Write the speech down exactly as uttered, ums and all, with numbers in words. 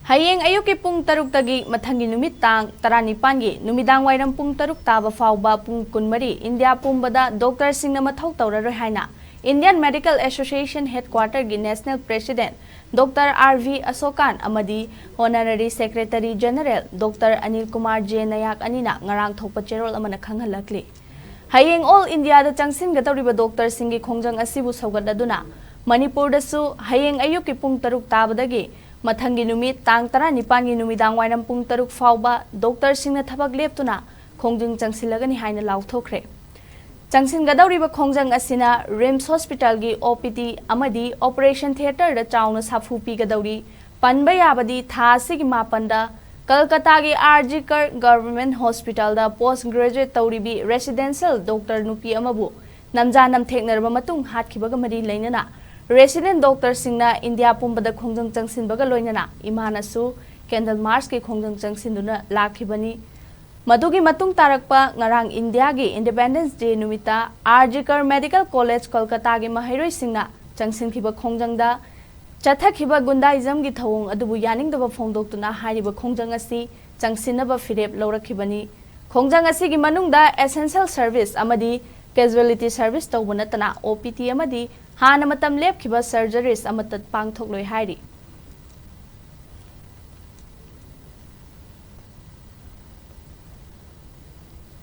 ꯍꯌꯦꯡ ꯑꯌꯨꯛꯀꯤ ꯄꯨꯡ ꯇꯔꯨꯛꯇꯒꯤ ꯃꯊꯪꯒꯤ ꯅꯨꯃꯤꯠ ꯇꯥꯡ ꯇꯔꯥꯅꯤꯄꯥꯟꯒꯤ ꯅꯨꯃꯤꯗꯥꯡ ꯋꯥꯏꯔꯝ ꯄꯨꯡ ꯇꯔꯨꯛ ꯇꯥꯕ ꯐꯥꯎꯕ ꯄꯨꯡ ꯀꯨꯟꯃꯔꯤ ꯏꯟꯗꯤꯌꯥ ꯄꯨꯝꯕꯗ ꯗꯣꯛꯇꯔꯁꯤꯡꯅ ꯃꯊꯧ ꯇꯧꯔꯔꯣꯏ ꯍꯥꯏꯅ Indian Medical Association Headquarter ꯒꯤ National President Doctor R V Asokan ꯑꯃꯗꯤ Honorary Secretary General Doctor Anil Kumar J Nayak ꯑꯅꯤꯅ ꯉꯔꯥꯡ ꯊꯣꯛꯄ ꯆꯦꯔꯣꯜ ꯑꯃꯅ ꯈꯪꯍꯜꯂꯛꯂꯤ꯫ ꯍꯌꯦꯡ ꯑꯣꯜ ꯏꯟꯗꯤꯌꯥꯗ ꯆꯪꯁꯤꯟꯒꯗꯧꯔꯤꯕ ꯗꯣꯛꯇꯔꯁꯤꯡꯒꯤ ꯈꯣꯡꯖꯪ ꯑꯁꯤꯕꯨ ꯁꯧꯒꯠꯂꯗꯨꯅ ꯃꯅꯤꯄꯨꯔꯗꯁꯨ ꯍꯌꯦꯡ ꯑꯌꯨꯛꯀꯤ ꯄꯨꯡ ꯇꯔꯨꯛ ꯇꯥꯕꯗꯒꯤ ꯃꯊꯪꯒꯤ ꯅꯨꯃꯤꯠ ꯇꯥꯡ ꯇꯔꯥꯅꯤꯄꯥꯟꯒꯤ ꯅꯨꯃꯤꯗꯥꯡ ꯋꯥꯏꯔꯝ ꯄꯨꯡ ꯇꯔꯨꯛ ꯐꯥꯎꯕ ꯗꯣꯛꯇꯔꯁꯤꯡꯅ ꯊꯕꯛ ꯂꯦꯞꯇꯨꯅ ꯈꯣꯡꯖꯪ ꯆꯪꯁꯤꯜꯂꯒꯅꯤ ꯍꯥꯏꯅ ꯂꯥꯎꯊꯣꯛꯈ꯭ꯔꯦ꯫ ꯆꯪꯁꯤꯟꯒꯗꯧꯔꯤꯕ ꯈꯣꯡꯖꯪ ꯑꯁꯤꯅ ꯔꯤꯝꯁ ꯍꯣꯁꯄꯤꯇꯥꯜꯒꯤ ꯑꯣ ꯄꯤ ꯗꯤ ꯑꯃꯗꯤ ꯑꯣꯄꯔꯦꯁꯟ ꯊꯤꯌꯦꯇꯔꯗ ꯆꯥꯎꯅ ꯁꯥꯐꯨ ꯄꯤꯒꯗꯧꯔꯤ꯫ ꯄꯟꯕ ꯌꯥꯕꯗꯤ ꯊꯥ ꯑꯁꯤꯒꯤ ꯃꯥꯄꯟꯗ ꯀꯜꯀꯇꯥꯒꯤ ꯑꯥꯔ ꯖꯤ ꯀꯔ ꯒꯚꯔꯟꯃꯦꯟꯠ ꯍꯣꯁꯄꯤꯇꯥꯜꯗ ꯄꯣꯁꯠ ꯒ꯭ꯔꯦꯖꯨꯑꯦꯠ ꯇꯧꯔꯤꯕꯤ ꯔꯦꯁꯤꯗꯦꯟꯁꯤꯌꯦꯜ ꯗꯣꯛꯇꯔ ꯅꯨꯄꯤ ꯑꯃꯕꯨ ꯅꯝꯖꯥ ꯅꯝꯊꯦꯛꯅꯔꯕ ꯃꯇꯨꯡ ꯍꯥꯠꯈꯤꯕꯒ ꯃꯔꯤ ꯂꯩꯅꯅ ꯔꯦꯁꯤꯗꯦꯟꯠ ꯗꯣꯛꯇꯔꯁꯤꯡꯅ ꯏꯟꯗꯤꯌꯥ ꯄꯨꯝꯕꯗ ꯈꯣꯡꯖꯪ ꯆꯪꯁꯤꯟꯕꯒ ꯂꯣꯏꯅꯅ ꯏꯃꯥꯅꯁꯨ ꯀꯦꯟꯗꯜ ꯃꯥꯔꯆꯀꯤ ꯈꯣꯡꯖꯪ ꯆꯪꯁꯤꯟꯗꯨꯅ ꯂꯥꯛꯈꯤꯕꯅꯤ꯫ ꯃꯗꯨꯒꯤ ꯃꯇꯨꯡ ꯇꯥꯔꯛꯄ ꯉꯔꯥꯡ ꯏꯟꯗꯤꯌꯥꯒꯤ ꯏꯟꯗꯤꯄꯦꯟꯗꯦꯟꯁ ꯗꯦ ꯅꯨꯃꯤꯠꯇ ꯑꯥꯔ ꯖꯤ ꯀꯔ ꯃꯦꯗꯤꯀꯦꯜ ꯀꯣꯂꯦꯖ ꯀꯣꯜꯀꯇꯥꯒꯤ ꯃꯍꯩꯔꯣꯏꯁꯤꯡꯅ ꯆꯪꯁꯤꯟꯈꯤꯕ ꯈꯣꯡꯖꯪꯗ ꯆꯠꯊꯈꯤꯕ ꯒꯨꯟꯗꯥꯏꯖꯝꯒꯤ ꯊꯧꯑꯣꯡ ꯑꯗꯨꯕꯨ ꯌꯥꯅꯤꯡꯗꯕ ꯐꯣꯡꯗꯣꯛꯇꯨꯅ ꯍꯥꯏꯔꯤꯕ ꯈꯣꯡꯖꯪ ꯑꯁꯤ ꯆꯪꯁꯤꯟꯅꯕ ꯐꯤꯔꯦꯞ ꯂꯧꯔꯛꯈꯤꯕꯅꯤ꯫ ꯈꯣꯡꯖꯪ ꯑꯁꯤꯒꯤ ꯃꯅꯨꯡꯗ essential service ꯑꯃꯗꯤ casualty service ꯇꯧꯕ ꯅꯠꯇꯅ ꯑꯣ ꯄꯤ ꯗꯤ ꯑꯃꯗꯤ ꯍꯥꯟꯅ ꯃꯇꯝ ꯂꯦꯞꯈꯤꯕ ꯁꯔꯖꯔꯤꯁ ꯑꯃꯠꯇ ꯄꯥꯡꯊꯣꯛꯂꯣꯏ ꯍꯥꯏꯔꯤ꯫